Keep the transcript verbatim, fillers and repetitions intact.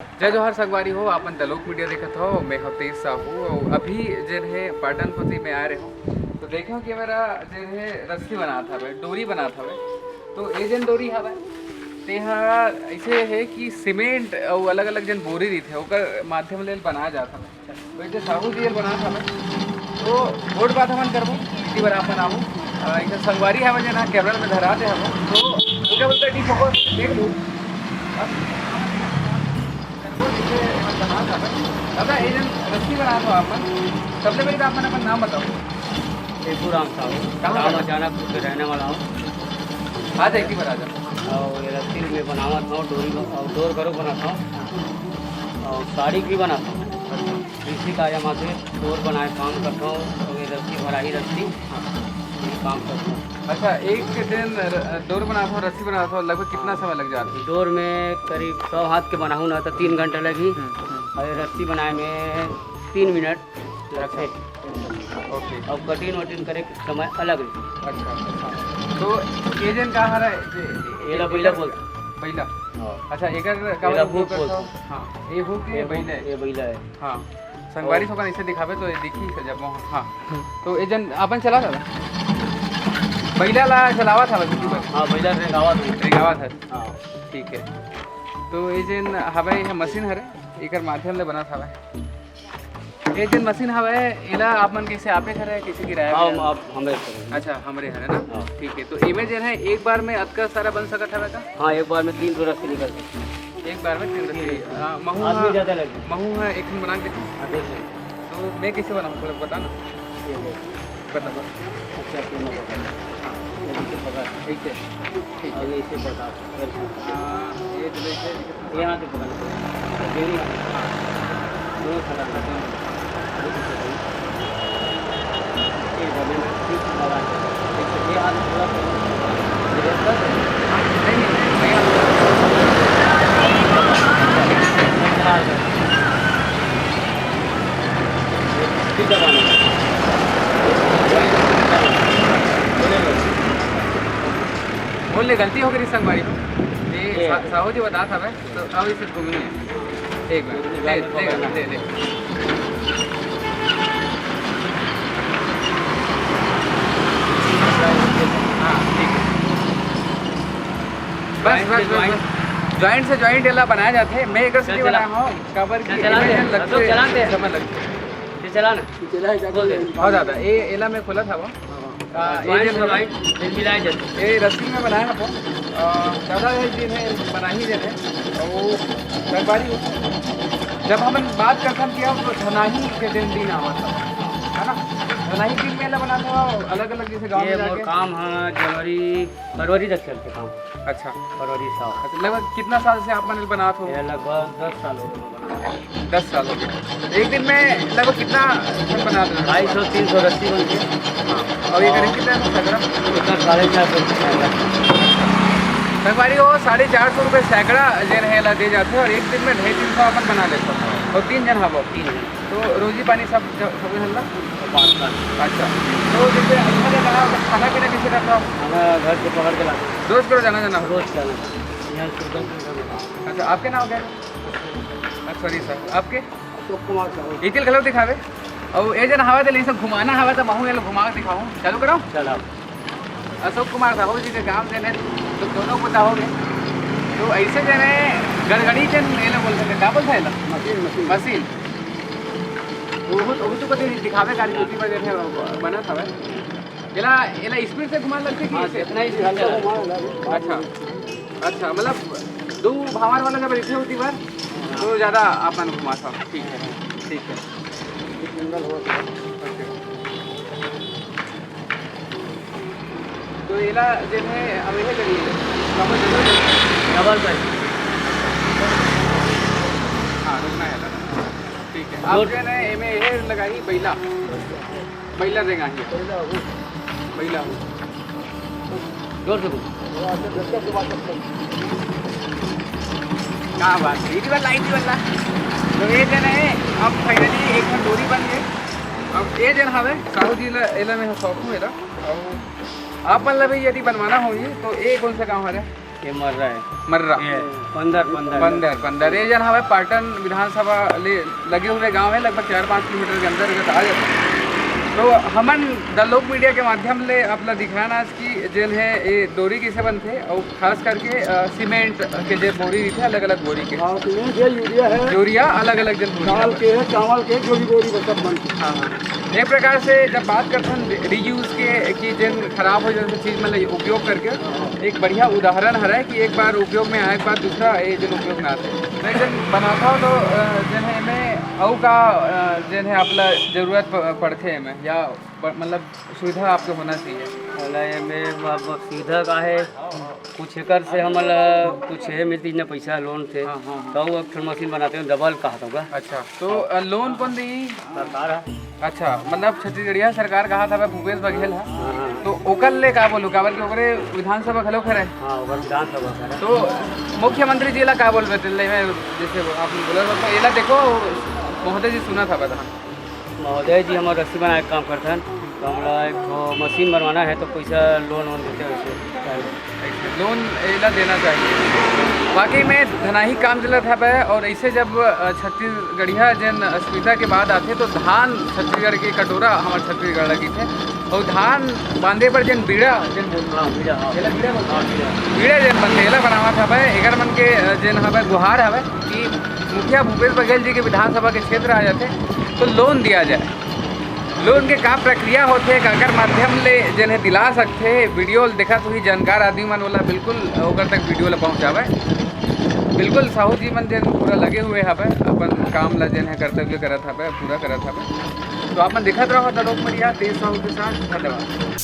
जय जोहार संगवारी हो, आपन दलोक मीडिया देखत हो, मैं हव तेज साहू। अउ अभी जेन हे पाटन कोती में आए रहे हो, तो देखो कि मेरा जेन हे रस्सी बनात हवे, डोरी बनात हवे। तो ये जेन डोरी हवे, ते ह ऐसे हे कि सीमेंट अउ अलग-अलग जेन बोरी रहिथे, ओकर माध्यम ले बनाए जात हवे। वैसे साहू जी ये बनात हवे, तो गोठ बात हमन करबो, इतनी बार आप बनाबो। अ, एक संगवारी हवे जेन ह कैमरा में धराते हवे, तो ओकर बोलते ठीक हो, देख लो। दादा, ये जन रस्सी बनात हो आप मन, सबले पहले तो आप मन अपन नाम बताओ। टेकूराम साहू, कहाँ गाँव का? अचानकपुर के रहने वाला हूँ। आ जाए, एक बार आ जाओ। और ये रस्सी में बनावत हूँ, डोरी ब-, और डोर घलो बनाता हूँ, और साड़ी भी बनाता हूँ। इसी का यहाँ से डोर बनाए काम करता हूँ, और ये रस्सी भराही रस्सी, ये काम करता हूँ। अच्छा, एक दिन र-, डोर बनात हो, रस्सी बनात हो, लगभग कितना समय लग जाता है? डोर में करीब सौ हाथ के बनाहूँ ना, तो तीन घंटा लगही। हम्म, हम्म। और ये रस्सी बनाए में तीन मिनट लगथे। अच्छा। ओके। और कटिंग वटिंग करे के समय अलग रही। अच्छा, अच्छा। तो ये जन का हरा, ये, ये ला बइला बोलथे। बइला। हाँ। अच्छा, एकर का एला हुक बोलथे। हाँ, ये हुक ये बइला है। ये बइला है। हाँ। संगवारी हो। सबका ऐसे दिखावे तो ये दिखी जब वो, हाँ। हम्म। तो ये जन अपन चला था, बइला ला चलावा था बस, हाँ, बइला रेंगावा था। रेंगावा था। हाँ। ठीक है। तो ये जन हवे, ये मशीन हरे, एकर माध्यम ले बनत हवे। ये जन मशीन हवे, एला आप मन कैसे आपे हरे, कैसे किराया हाँ, में? आप हमरे हरे। अच्छा, हमरे हरे ना? हाँ। ठीक है। तो एमे जन है, एक बार में अतका सारा बन सकत हवे का? हाँ, एक बार में तीन ठो रस्सी निकल सकथे। एक बार में तीन रस्सी। आ, महू आदमी हा, ज़्यादा लगे। महू हा एक ठन बना के देखो। हाँ, देख लो। तो मैं कैसे बनाऊँ, थोड़ा बता ना। ये लो। बता, बता। अच्छा, तीनों पकड़। हाँ। ये नीचे पकड़। ठीक है। ठीक है। और ये इसे पकड़। फिर हाँ, ये जो है, ये यहाँ से पकड़। ये नहीं। हाँ। दोनों खड़ा कर दो। बोल ले, गलती हो गई संगवारी हो। ये ये सा-, साहू जी बतात हवे। तो अब इसे घूमी है। एक बार। दे, दे, दे, दे। हाँ, ठीक है। बस, बस, बस, बस। जॉइंट से जॉइंट एला बनाया जाथे। मैं एकर से चल, चला। बनाया हूँ, काबर चल, की चला दे। एमे लगथे, अशोक, चला दे। समय लगथे। ये चला ना। बहुत ज़्यादा। ये एला मैं खोलत हवं। हाँ, ये जॉइंट जो से जॉइंट, ये मिलाए जाते। ये रस्सी में बनाए हवं। अ, दादा है जिन्हें बनाही देते। और वो संगवारी, जब हमन बात करथन कि अब धनाही के दिन, दिन आवत हे, है ना? धनाही दिन में एला बनात हवं, अलग-अलग जैसे गाँव ये में मोर जाके। काम है, जनवरी, फरवरी तक चलथे काम। अच्छा। फरवरी साल। अच्छा, लगभग कितना साल से आप मन बनात हो? ये लगभग दस साल हो गए बनात। दस साल हो गए। एक दिन में लगभग कितना ठन बना देते हो? ढाई सौ, तीन सौ रस्सी बनती है। हाँ। और ये करीब कितना है सैकड़ा? इतना साढ़े चार सौ रुपये सैकड़ा। संगवारी हो, साढ़े चार सौ रुपये सैकड़ा जेन है ला दे जाते हैं और एक दिन में ढाई तीन सौ अपन बना लेते हैं। और तीन जन हवो। तीन जन। तो रोजी पानी सब, सब हल्ला? पाँच लाख। अच्छा, तो जैसे अच्छा लगा, खाना पीना कैसे करता हो? खाना घर से पकड़ के लाते हैं। रोज करो जाना जाना? रोज जाना। यहाँ से दस किलोमीटर में। अच्छा, आपके नाम क्या है? अच्छा, सॉरी सर, आपके? अशोक कुमार साहू। इतिल गलत दिखावे। और ये जन हवा दे, इसे घुमाना हवा तो महू ये लोग घुमा के दिखाऊं। चालू करो। चलो। अशोक कुमार साहू जी के काम देने तो दोनों पोता हो गए। तो ऐसे जने गड़गड़ी जन ये लोग बोल सकते, क्या बोलते हैं ये लोग? Machine, machine. मशीन। वो, वो तो कभी दिखावे गाड़ी, उसी वजह से बना था भाई। एला, एला स्पीड से घुमा लगते कि हाँ, ऐसे? जितना ही स्पीड चला। अच्छा, अच्छा, मतलब दो भावर वाला जब रिथे होती बार, तो ज़्यादा अपन घुमा था। ठीक है, ठीक है। सिंगल हो तो। ओके। तो एला जे है, अब यह करिए, डबल करिए। डबल करिए। हाँ, रुकना है दादा। ठीक है। अब जो है ना, एमे यह लगाई बैला। बैला रेंगाही। बैला हो। बैला हो। जोर से बोल। क्या बात है, इसी बार लाइन वाला। तो ये जन है, अब finally एक ठन डोरी बन गए। अब ये जन हवे, साहू जी ला, एला मैं सौंपू एला। अब आप मन ला भी यदि बनवाना होही, तो ये कौन सा गाँव हरे? ये मर्रा है। मर्रा। ये पंदर, पंदर। पंदर, पंदर। ये जन हवे पाटन विधानसभा ले लगे हुए गांव है, लगभग चार पाँच किलोमीटर के अंतर्गत आ जाता है। तो हमन द लोक मीडिया के माध्यम ले आप ला दिखाना कि जेन है ये डोरी किसे बनथे और खास करके, अ, सीमेंट के जे बोरी रहिथे, अलग-अलग बोरी के। हाँ, सीमेंट है, यूरिया है। यूरिया अलग-अलग जन बोरी दाल हवे। के है, चावल के, जो भी बोरी बस सब बनथे। हाँ, हाँ। एक प्रकार से जब बात करथन री-, reuse के, कि जेन खराब हो जाथे चीज मन ला उपयोग करके, एक बढ़िया उदाहरण हरे कि एक बार उपयोग में आए के बाद दूसरा ये जेन उपयोग में आथे। मैं जेन बनाथव तो, अ, जेन है एमे अउ का, अ, जेन है आप ला जरूरत प-, पड़थे एमे या प-, मतलब सुविधा आपके होना चाहिए। वाला ये में अब सुविधा का है, कुछ एकर से हमन ला कुछ हे मिलती न पैसा लोन से, हाँ, हाँ, हाँ। तो वो एक ठन मशीन बनाते हैं, डबल कहा था। अच्छा, तो, अ, लोन कौन दी? सरकार है। अच्छा, मतलब छत्तीसगढ़िया सरकार कहा था भूपेश बघेल है, हाँ, हाँ। तो ओकर ले का बोलू, काबर कि ओकरे विधानसभा घलो खरे। हाँ, ओकर विधानसभा खरे। तो मुख्यमंत्री जी ला का बोलबे तेन ले, मैं जैसे आप बोला था, तो एला देखो, महोदय जी सुना था बता। महोदय जी, हमर रस्सी बनाए के काम करथन, तो हमला एक ठो मशीन बनवाना है, तो पैसा लोन वोन देते वैसे। ऐसे लोन एला देना चाहिए। वाकई में धनाही काम चलत हवय और ऐसे जब, अ, छत्तीसगढ़िया जेन अस्मिता के बात आथे, तो धान छत्तीसगढ़ के कटोरा हमर छत्तीसगढ़ लगी थे और धान बांधे पर जेन बीड़ा, जेन बोलथे, हाँ, बीड़ा, हाँ। एला बीड़ा बोलथे। हाँ, बीड़ा। बीड़ा जेन बनथे, एला बनावत हवय, एकर मन के, अ, जेन हवय गुहार हवय कि मुखिया भूपेश बघेल जी के विधानसभा के क्षेत्र आ जाथे, तो लोन दिया जाए। लोन के का प्रक्रिया होथे, काकर माध्यम ले जेन हे दिला सकथे, वीडियो ल देखत हुई जानकार आदमी मन ओला बिल्कुल ओकर तक वीडियो ल पहुँचावे। बिल्कुल साहू जी मन जेन पूरा लगे हुए हवे, अपन काम ल जेन हे कर्तव्य करत हवे, पूरा करत हवे। तो आप मन देखत रहो द लोक मीडिया तेज साहू के साथ। धन्यवाद।